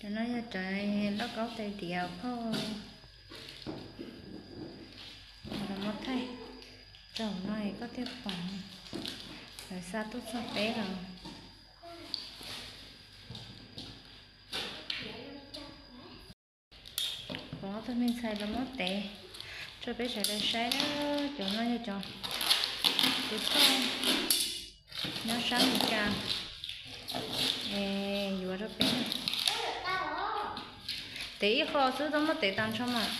No yog cov lauj kaub tais diav phauj, los muab thaij rau no koj thiaj pom. Lawv xa tuaj txog peb los. Kuv ob tug me ntxhais los muab tev rau peb sawv daws saib na. Cov no yog cov tus phauj nyob sab Meskas es yuav rau peb. Tev ib qho xwb, tau muab tev tag nrho mas.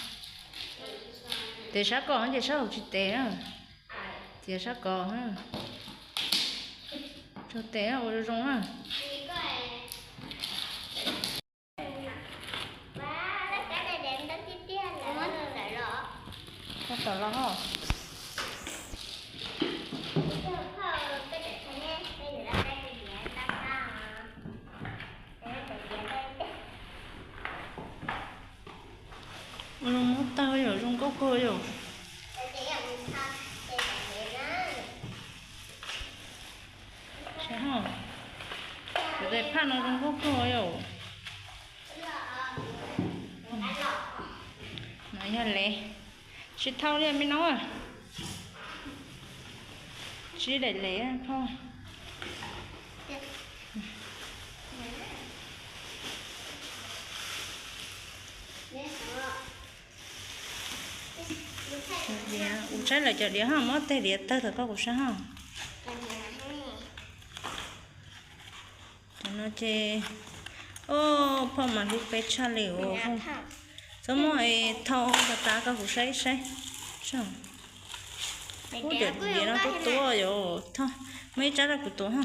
Tev sab ko ces sab hauv tsis tev na. Txiav sab ko, tsuag tev ua zoo zoo na. Koj tau los ho. Ua zoo muab tag yom, zoo nkauj kawg yom. Cov tais phaj no zoo nkauj kawg yom. No yog lev, tsis thau li me no. Tsis daim lev phauj. Ua tsaib lawm cov diav ho, muab tais diav tawg tom koj kuv saib ho. Cov no ces, o, phauj mas hlub peb tshaj li os. Txhob muab thau tas tas koj kuv saib saib. Ub, cov diav no tuab tuab yom, muab ib tsab rau kuv tuav ho.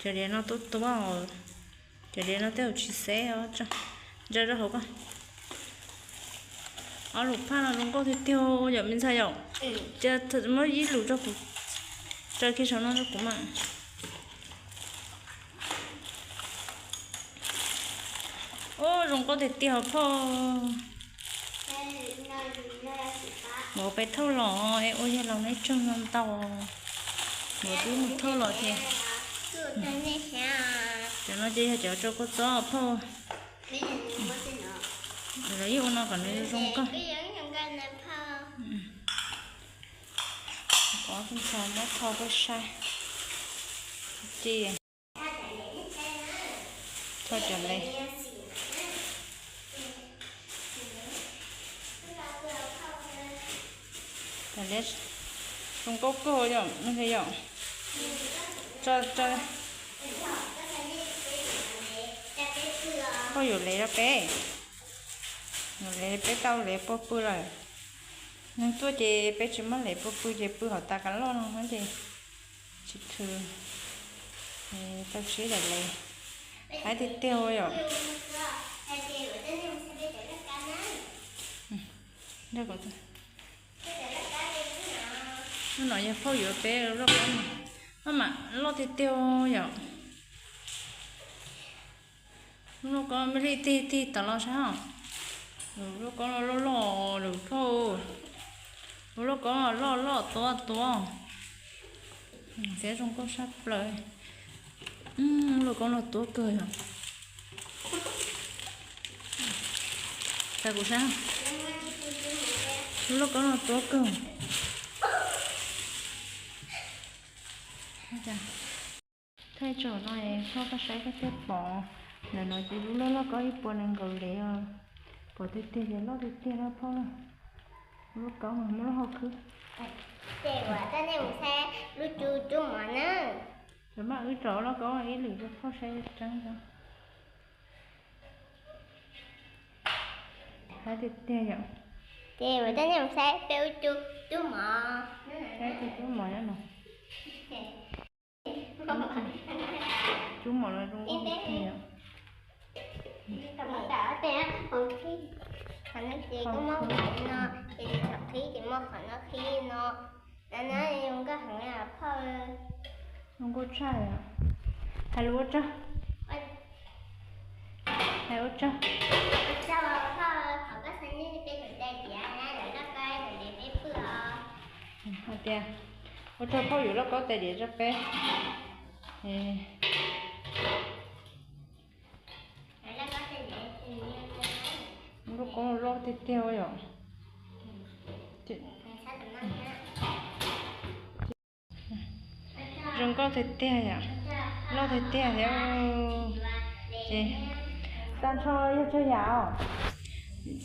Cov diav no tuab tuab, cov diav no tej zaum tsis xeb os, ntsa rau hauv koj. Ob lub phaj no zoo nkauj tiag tiag yom me ntxhais yom. Ces muab ib lub rau kuv, tso kiag saum no rau kuv mas. Ub, zoo nkauj tiag tiag phauj. Npaum peb thauj los es ua yog los neb tsaug ntau. Npaum twb mus thauj los ces. Cov no ces yog cov rau kua txob phauj. Los yeej ua no kom nws zoo nkauj. Muab thau peb saib. Ces thau cov lev. Cov lev zoo nkauj kawg yom, yom. Koj yuav lev rau peb, yuav lev peb tau lev puag pw lawm. Neeg tuaj ces peb tsis muab lev puag pw ces pw hauv tas kav loj no ces tsis khw. Tau siv daim lev, haib tiag tiag yom. Lub no yog phauj yuav peb lauj kaub, maj mam loj tiag tiag yom. Lub lauj kaub me li tig tig tod los saib os. Lub lauj kaub loj loj lawm phauj. Lub lauj kaub loj loj tuab tuab. Thiab zoo nkauj sab plaws. Lub lauj kaub no tuab kawg yom. Thaij kuv saib. Lub lauj kaub no tuab kawg. Thaij tsom no phauj koj saib koj thiaj pom. Ntawm no ces lub loj loj kaub ib puas nees nkaum lev os. Pom tiag tiag ces loj tiag tiag na phauj na. Lub kaub mas muab lub hau khwb. Ces ua rau nej mus saib lub cub cub mov na. Cov maj wb tsom lub kaub ib lwm rau phauj saib tseeb os. Haib tiag tiag yom. Ces ua rau nej mus saib peb lub cub cub mov. Saib cub cub mov nyob no. Cub mov no zoo nkauj tiag tiag yom. Qhov no ces koj muab qhov no, ces thaum qhib ces muab qhov no qhib no. No zoo nkauj heev li phauj. Zoo nkauj tshaj li. Hais lus ua tsaug. Hais ua tsaug. Ua tsaug phauj, thov koj xa nyiaj peb tus tais diav na, lawv lauj kaub tais diav peb pw os. Hais tias ua tsaug phauj yuav lauj kaub tais diav rau peb. Lub kaub loj tiag tiag yom. Zoo nkauj tiag tiag yom. Loj tiag tiag thiab. Ces tag nrho yog tsawg yam os?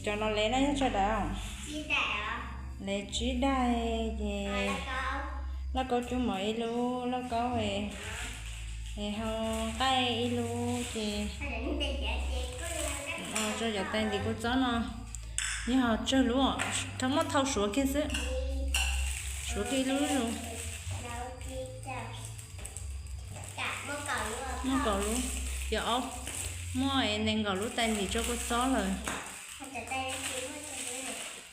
Cov no lev no yog tsawg daim? Lev tsib daim ces lauj kaub cub mov ib lub, lauj kaub es hau nqaij ib lub ces tso cov tais ntim kua txob no. Yog tsawg lub, muab thau suav kiag xwb. Suav kiag ib lub lub. Muaj kaum lub, yog muaj nees nkaum lub tais ntim tso kua txob lawm.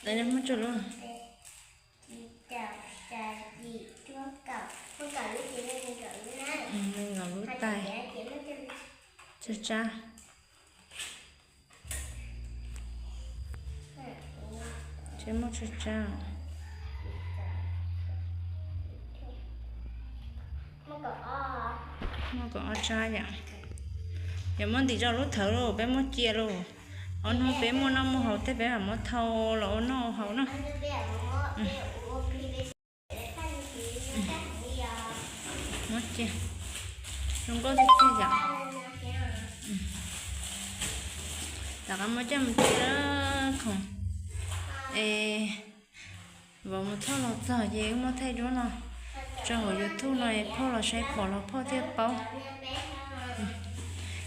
Muaj tsawg lub? Nees nkaum lub tais. Tsawg tsab? Tsis muaj tsawg tsab. Muaj kaum ob tsab yom. Yog muab ntim rau lub thawv lauj, peb muab cia lauj. Ob hnub peb muaj noj muaj haus tej peb mam muab thau los ua noj ua haus na. Muab cia. Zoo nkauj tiag tiag yom. Tom qab muab coj mus cia khoom es vauv mus txhoj los txog ces wb muab thaij duab no tso hauv YouTube no es phauj los saib pom los phauj thiaj paub.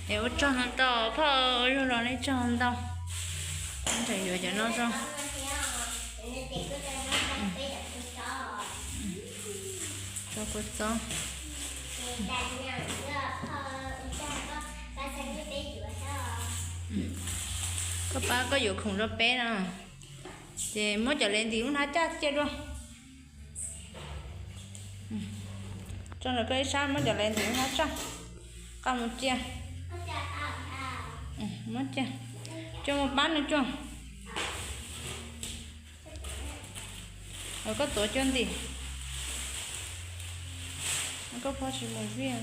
Es ua tsaug ntau ntau phauj, ua zug los nej tsaug ntau. Ntshe yuav cov no tso. Tso kua txob. Koj pab koj yuav khoom rau peb no. Ces muab cov lev ntim lub hnab caj cia dua. Tso ntawm koj ib sab, muab cov lev ntim lub hnab caj. Qaj mus cia. Muab cia. Coj mus pab nws coj. Koj tuav coj ntim. Koj phob tsis mus viaj.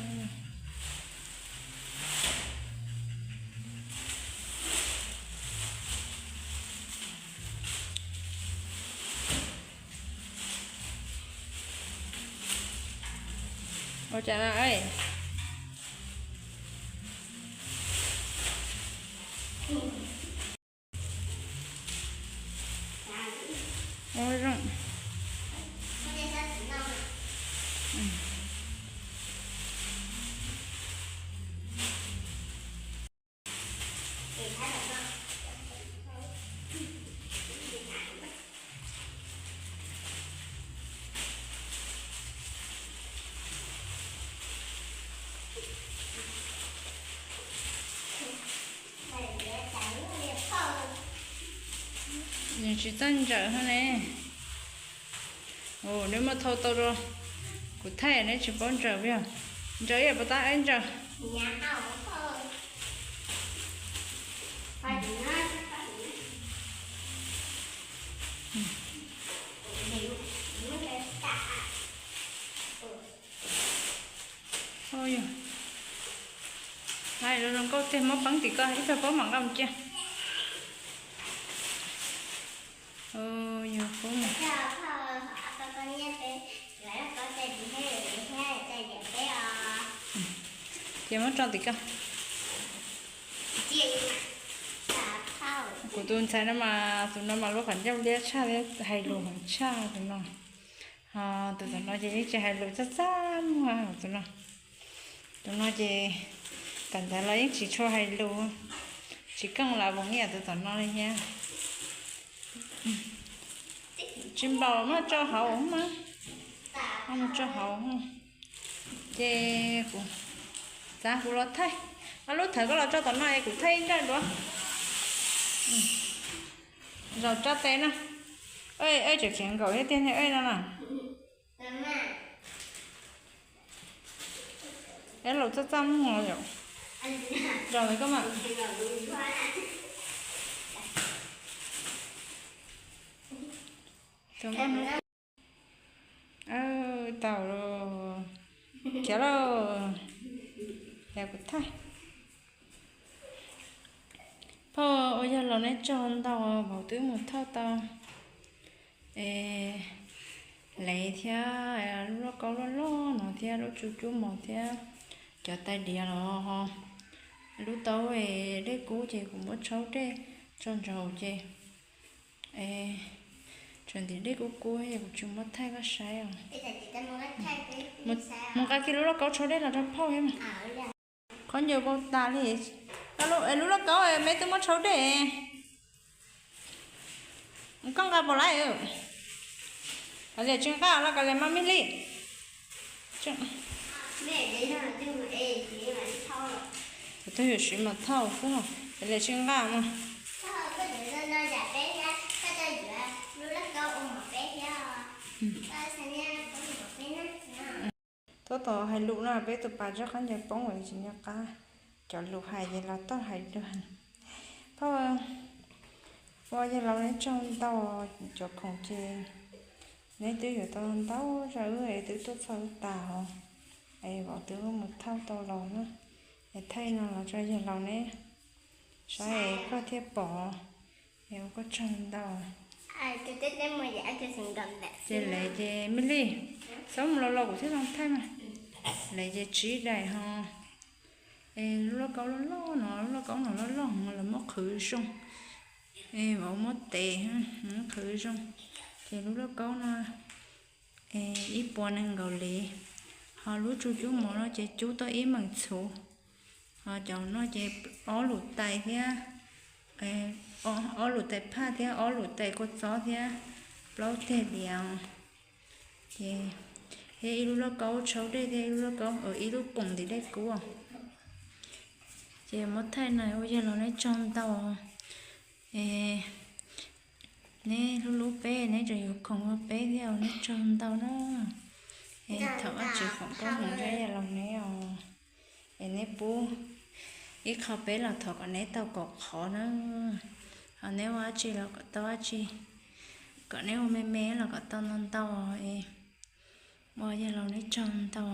Ua cas na? Ua zoo. Nws tsis txawj ntsaws hov ne. Neb muab thau tau rau kuv thaij, neb tsis paub ntsaws, ntsaws ib yam puas tab ib ntsaws. Hais zoo zoo nkauj tiag, muab peeb tim koj ib tug paub mam nqa mus cia. Yog paub mas. Ces muab tso tim koj. Kuv tus ntxhais no mas, tus no mas lub qhov ncauj liab tshaj thiab hais lus heev tshaj tus no. Ho tus tom no ces yeej tsis hais lus, txaj txaj muag tus no. Tus no ces kawm ntawv los yeej tsis tshua hais lus, tsis keej las voos ib yam tus tom no li thiab. Tsis npaum, muab tso hauv mas, muab tso hauv. Ces kuv, txav kuv los thaij, ob lub thawv koj los tso tom no es kuv thaij ib nraj duav. Zaum tso tes na. Ej, tseem khiav nkaum thiab tiag ne, ej no na. Ej, laus txaj txaj muag yom. Zaum ntawd koj mas. Tau lauj. Khiav lauj. Kuv thaij. Phauj, ua yawg laus neb tsaug ntau, vauv twb mus thauj tau, es, lev thiab, lub lauj kaub loj loj no thiab lub tsu cub mos thiab cov tais diav los ho, lub taub es dej kub ces kuv muab tshaub dej tso ntsaum ces, tsam ntim dej kub kub es kuv tsis muab thaij koj saib os. Mus nqa kiag lub lauj kaub tshaub dej los rau phauj thiab mas. Qhov ncauj vau tas li. Lub lauj kaub me twb muab tshaub dej. Koj nqa pom lawm. Liam tsis nqa los kom Liam mas me li. Kuv twb yuav siv mas thauj xwb, Liam tsis nqa mas. Tab tom hais lus no peb tus pas tsob qab ncaws poob es tsis nco qab, cov lus hais ces los tau hais dua. Phauj, ua yawg laus neb tsaug ntau, cov khoom ces neb twb yuav tau ntau zog, wb es twb tuaj txog wb tas os, es vauv twb mus thauj tau los na, es thaij no los rau yawg laus neb saib es koj thiaj pom, es ua koj tsaug ntau. Ces lawv ces me li, txhob mus los los kuv thiaj zoo thaij mas. Lawv ces tsib daim ho, es lub lauj kaub loj loj no, lub lauj kaub no loj loj no lawv muab qhwv zoo, es vauv muab tev qhwv zoo, ces lub lauj kaub no ib puas nees nkaum lev, ho lub tsu cub mov no ces cub tau ib meem txhuv, ho cov no ces ob lus tais thiab, ob lus tais phaj thiab ob lus tais kua txob thiab plaub teg diav, ces thiab ib lub lauj kaub tshaub dej thiab ib lub lauj kaub, ib lub poom ntim dej kub. Ces muab thaij no ua yawg laus neb tsaug ntau, es neb hlub hlub peb, neb tseem yuav khoom ua peb thiab, neb tsaug ntau na. Es thov Vajtswv foom koob hmoov rau yawg laus neb os, es neb pub ib qho peb los thov kom neb tau kaum qhov na, ho neb ua dab tsi los kom tau dab tsi, kom neb ua me me los kom tau ntau ntau, es ua yawg laus neb tsaug ntau.